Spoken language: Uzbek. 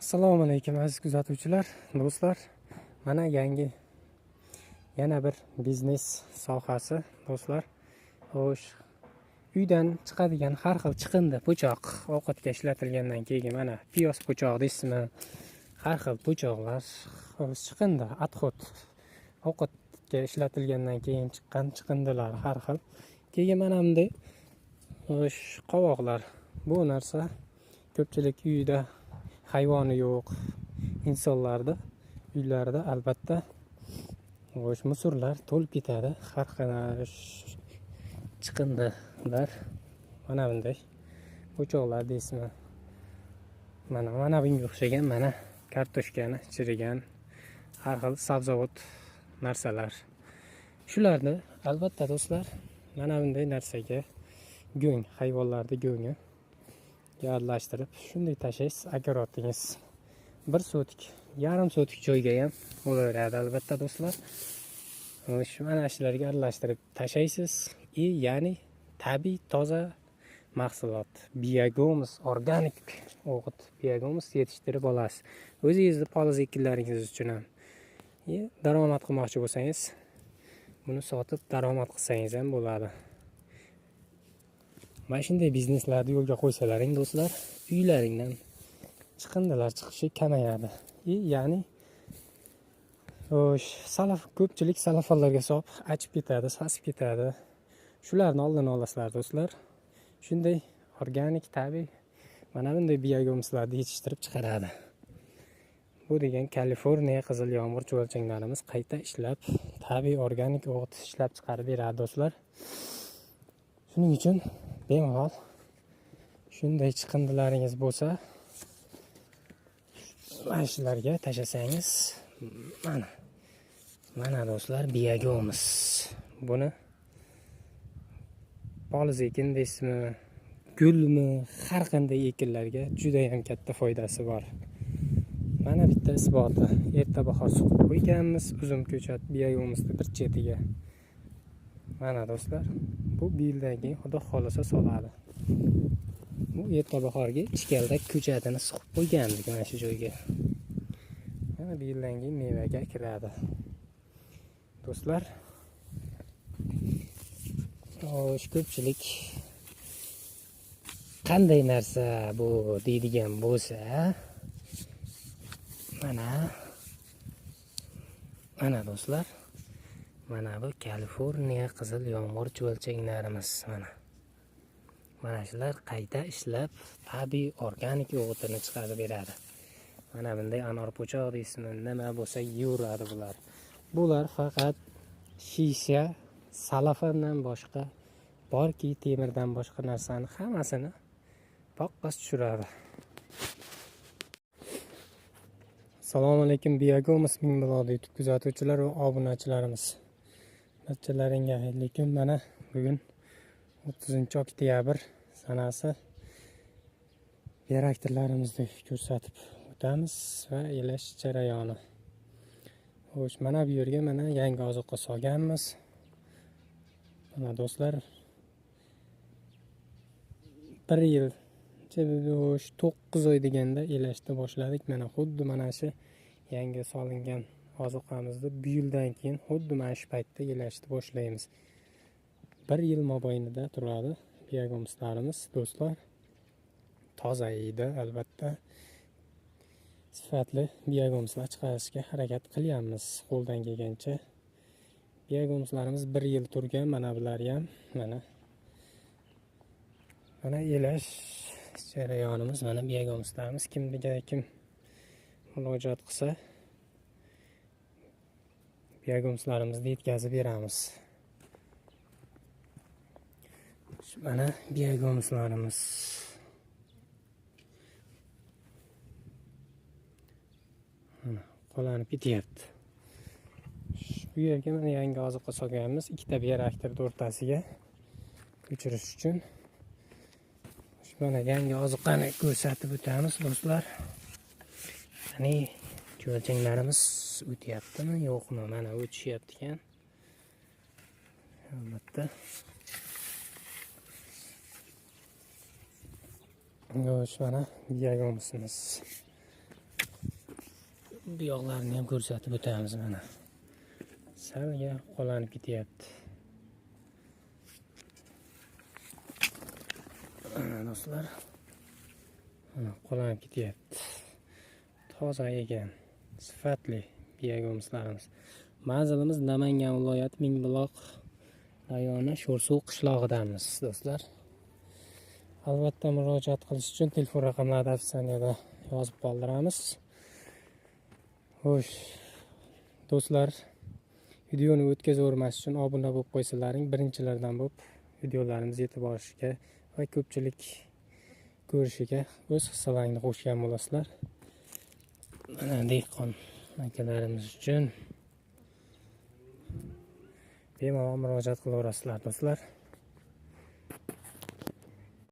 Assalomu alaykum aziz kuzatuvchilar, do'stlar. Mana yangi yana bir biznes sohasi do'stlar. Xo'sh, uydan chiqadigan har xil chiqindi po'choq ovqatga ishlatilgandan keyin mana piyoz po'chog'i deysizmi, har xil po'choqlar, xo'sh, chiqindi, отход ovqatga ishlatilgandan keyin chiqqan chiqindilar har xil. Keyin mana bunday xo'sh qovoqlar. Bu narsa ko'pchilik uyida hayvoni yo'q insonlarda uylarida albatta xo'sh musurlar to'lib ketadi. Har xil chiqindilar mana bunday po'choqlar deysizmi, mana bunga o'xshagan mana kartoshkani chirigan har xil sabzavot narsalar. Shularni albatta do'stlar mana bunday narsaga go'ng, hayvonlarni go'ngi aralashtirib shunday tashlaysiz огородingiz. 1 sotik, yarim sotik joyga ham bo'laveradi albatta do'stlar. Shu mana shularga aralashtirib tashlaysiz. Ya'ni tabiiy toza mahsulot, biogomus, organik o'g'it biogomus yetishtirib olasiz. O'zingizni poliz ekinlaringiz uchun ham. Daromad qilmoqchi bo'lsangiz, buni sotib daromad qilsangiz ham bo'ladi. Mana shunday bizneslarni yo'lga qo'ysalaring do'stlar, uylaringdan chiqindilar chiqishi kamayadi. Ya'ni xo'sh, salaf ko'pchilik salafanlarga solib achib ketadi, sasib ketadi. Shularni oldini olasizlar do'stlar. Shunday organik, tabiiy mana bunday biogomuslarni yetishtirib chiqaradi. Bu degan Kaliforniya qizil yomg'ir chuvalchanglarimiz qayta ishlab, tabiiy organik o'g'it ishlab chiqarib beradi do'stlar. Shuning uchun bemalol shunday chiqindilaringiz bo'lsa, mana shularga tashlasangiz, mana do'stlar biogomus. Buni poliz ekin deysizmi, gulmi, har qanday ekinlarga juda ham katta foydasi bor. Mana bitta isboti. Erta bahor suqib qo'yganmiz uzum ko'chat biogomusni bir chetiga. Mana do'stlar, bu bir yildan keyin Xudo xolasa soladi. Bu erta bahorgi ichkaldak ko'chatini suqib qo'ygandik mana shu joyga. Mana bir yildan keyin mevaga kiradi. Do'stlar, xo'sh, ko'pchilik qanday narsa bu deydigan bo'lsa, mana do'stlar, mana bu Kaliforniya qizil yomg'ir chuvalchanglarimiz mana. Mana shular qayta ishlab tabiiy organik o'g'itini chiqarib beradi. Mana bunday anor po'choq deysizmi, nima bo'lsa yeyveradi bular. Bular faqat shisha, salafandan boshqa, borki temirdan boshqa narsani hammasini boqqas tushiradi. Assalomu alaykum biogomus ming bilodi YouTube kuzatuvchilar va obunachilarimiz. Barchalaringga xayrli kun. Mana bugun 30 oktyabr sanasi reaktorlarimizni ko'rsatib o'tamiz va elash jarayoni. Xo'sh, mana bu yerga mana yangi ozuqa solganmiz. Mana do'stlar, 1 yil 9 oy deganda elashni boshladik. Mana xuddi mana shu yangi solingan ozuqamizni bu yildan keyin xuddi mana shu paytda elashni boshlaymiz. 1 yil mobaynida turadi biogomuslarimiz do'stlar. Toza yeydi albatta. Sifatli biogomuslar chiqarishga harakat qilyapmiz qo'ldan kelgancha. Biogomuslarimiz 1 yil turgan, mana bular ham mana. Mana elash jarayonimiz, mana biogomuslarimiz kimga kim murojaat qilsa biogomuslarimizni yetkazib beramiz. Mana biogomuslarimiz. Mana qo'lanib ketyapti. Bu yerga mana yangi ozuqa solganmiz, 2ta bioreaktorning o'rtasiga ko'chirish uchun. Mana yangi ozuqani ko'rsatib o'tamiz do'stlar. Ya'ni chuvalchanglarimiz o'tyaptimi, yo'qmi? Mana o'tishyapti ekan. Albatta. Xo'sh, mana biogomusimiz. Bu yoqlarini ham ko'rsatib o'tamiz mana. Salga qolanib ketyapti. Mana do'stlar. Mana qolanib ketyapti. Toza ekan, sifatli biogumuslarimiz. Manzilimiz Namangan viloyati Mingbuloq rayoni Sho'rsuv qishlog'idamiz do'stlar. Albatta murojaat qilish uchun telefon raqamlarini описание da yozib qoldiramiz. Xo'sh, do'stlar, videoni o'tkazavermas uchun obuna bo'lib qo'ysalaring, birinchilardan bo'lib videolarimiz yetib borishiga va ko'pchilik ko'rishiga o'z hissalaringni qo'shgan bo'lasizlar. Mana dehqon akalarimiz uchun bemalol murojaat qilaverasizlar do'stlar.